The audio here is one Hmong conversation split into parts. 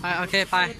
Ok, bye.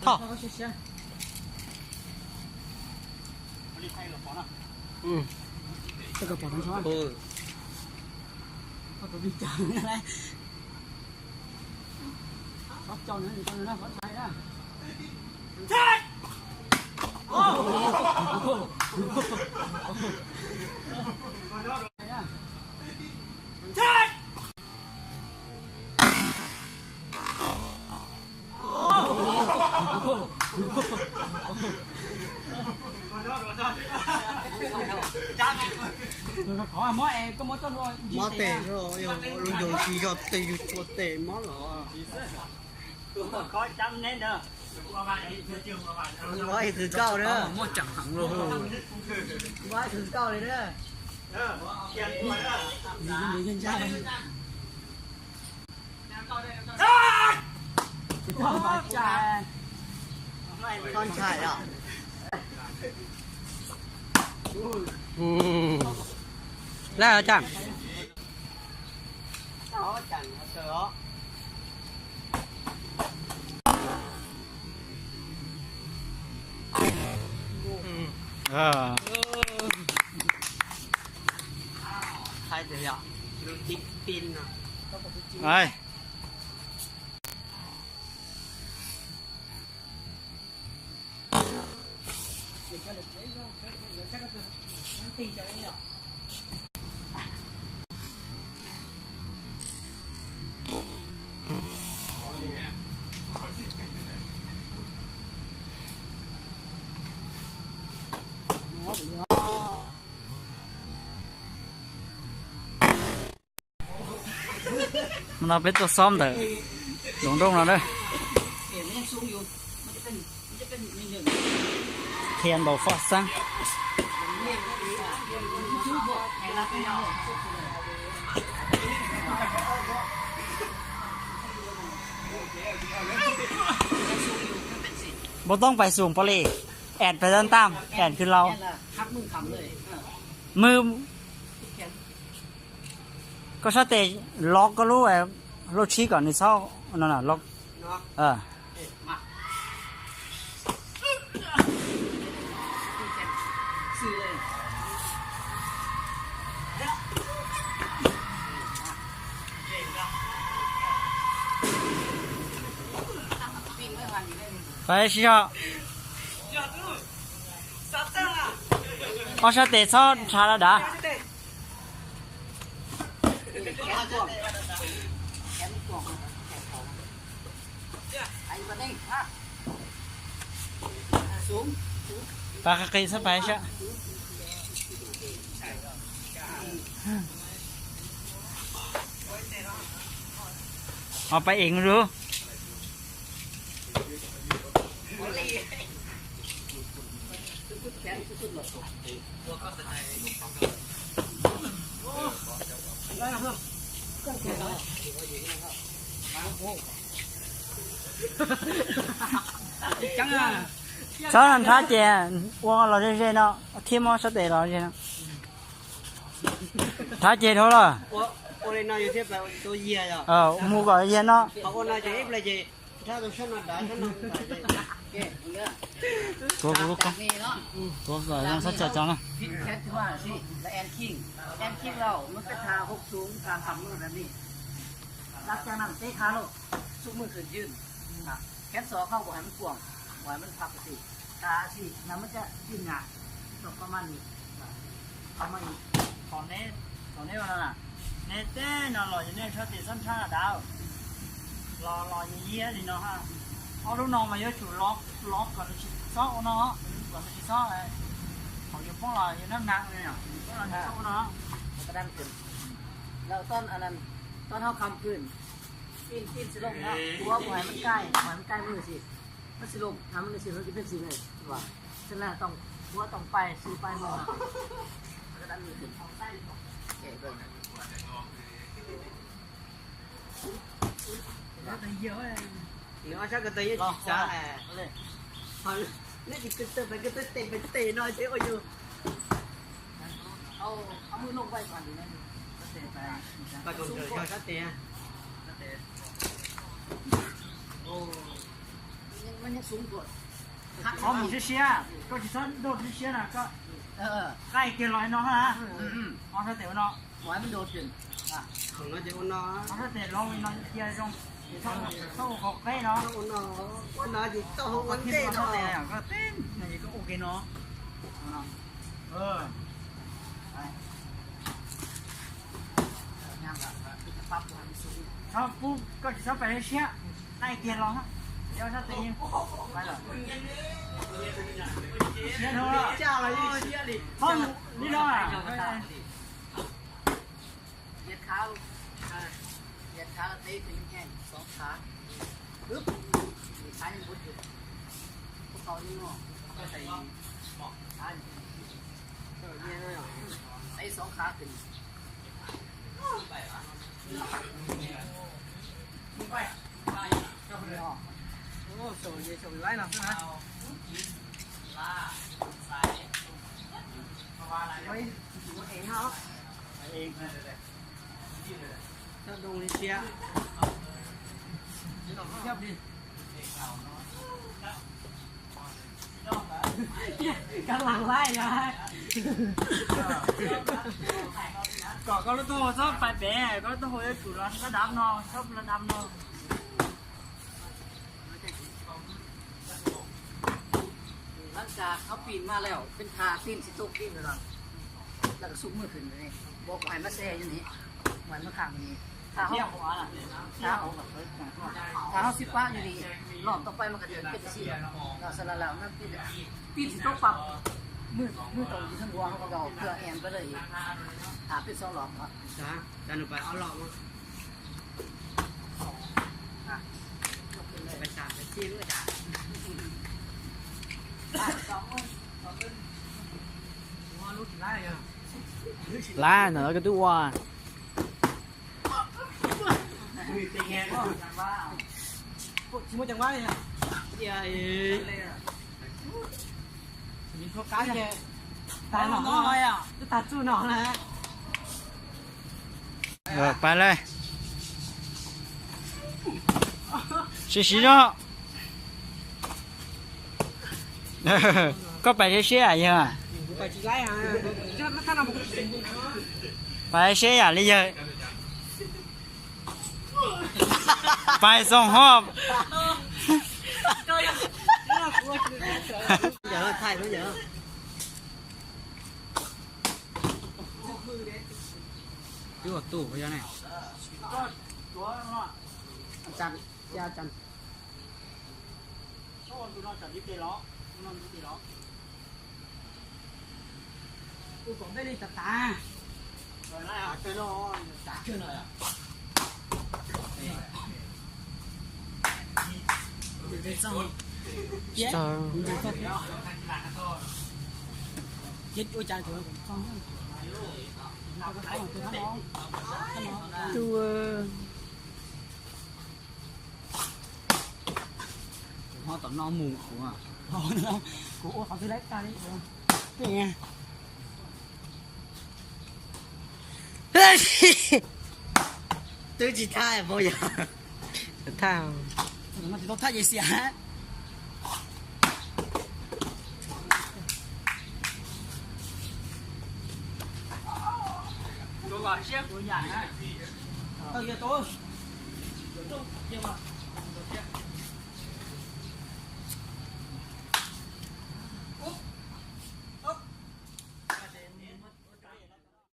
Thoj. Mob tes, yus tsis yog tes, yus tsuas tes mob los. Mob tus kauj na. Mob tus kauj li na. Txhob ntshai os. Laj os Cam. No peb tuaj xob ntawm nroog no na. Qhia ntaus faj xeeb. Npua toob pais xum pov li, ẹn pais tan tam, ẹn khwv laus. Mws, koj sab tes lov koj lub, lub tshib kom nws txhob no. Pais sib zog. Ob sab tes txhob nrhav dav dav. Pais qis qis txhob pais sab. Ho pais eev lug. Txhob nrhav ces ua los ze ze no, thiab muab sab tes los ze no. Nrhav ces dhau lawm. Mus kom yag no. Tuav kuv lub koob, tuav kom zoo sab cov cov na. Phim kheb thib ba si, la en khij, en khij lauj, nws peb tha hauv xyoob tha kham mws li. Lab caj naj teb kha lauj, xub mws khwm ywj. Kheb xov khau kuv hais mws kuam, kuv hais mws phaj pw tim. Tha si na mws caj ywj nyam, tau koj maj nis, koj maj nis. Thaum neb, thaum neb ua no na, neb teb no los yog neb sab tes xob ntshab dav, los los yog yiab li no ha. Ob lub no mas yuav tsum lov, lov kom nws tsis txhob ua no, kom nws tsis txhob, thaum yuav poob los yuav nab nag li, poob los nws txhob ua no. Lawv toj, toj hauv kham khwm, pin, pin xi loo no, kuv hais mws kaij, hais mws kaij mws si, mws xi loo, hais mws xi loo pin xi ne, xwb na tau, kuv tau pais xi pais mws no. Nws ob sab ko taw yeej tsis txav, neb tsis ko taw pais ko taw tes pais tes no ces ua yus. Pais koom kawm yog sab tes. Qhov mus siab siab, koj tsis txhob daj siab siab na, koj qaij kiag los no na. Ob sab tes ua no. Ob sab tes los no cia zoo, txhob ua qhov qeb no. Koj teb no ces koj ua ke no. Txhob pub, koj tsis txhob pais siab, qaij kiag los, ob sab tes yeej siab dhau, txhob mus li no. Yaj khav, yaj khav teb tus yeej heej, xov khav, yaj khav yeej npuv twg, kuv tau yeej no, khav, teb xov khav twg. Kom koj lub taub hau txhob pais pem, koj lub taub hau yuav tsum los lab dam no, txhob lab dam no. หลังจากเขาปีนมาแล้ว เป็นท่าตีนสิตกดินแล้ว แล้วก็ซุกมือขึ้นเลย บอกว่าให้มาแซ่อยู่นี่ ว่าให้มาค้างอยู่นี่ ถ้าเขา ถ้าเขา ถ้าเขาสิปะอยู่นี่ รอบต่อไปมันก็จะเป็นจังซี่ เราสละแล้วมันเป็นตีนสิตกปั๊บ มือ มือต้องอยู่เทิงหัวเขาก็เอาเพื่อแอนไปเลยอีก ถ้าเป็นสองรอบครับ จ้า จ้า หนูไปเอาหลอกมา Lab ntawm no koj twb ua. Tsis muaj cov vab li. Tsis muaj cov vab li. Tag no, tag tsuj no na. Pais lawm. Siv siv zog. Koj pais siab siab yawg. Pais siab yam li yawg. Pais xoom hov. Twb ua tub yog ne. Kuv ho tom no mus kuv. Kuv ua qhov twg lawm tag li. Twb tsis thaj pab yog thaj. Tsis tau thaj ces xiam. Tau siab kuv yam na. Tau yog tau. Ces mas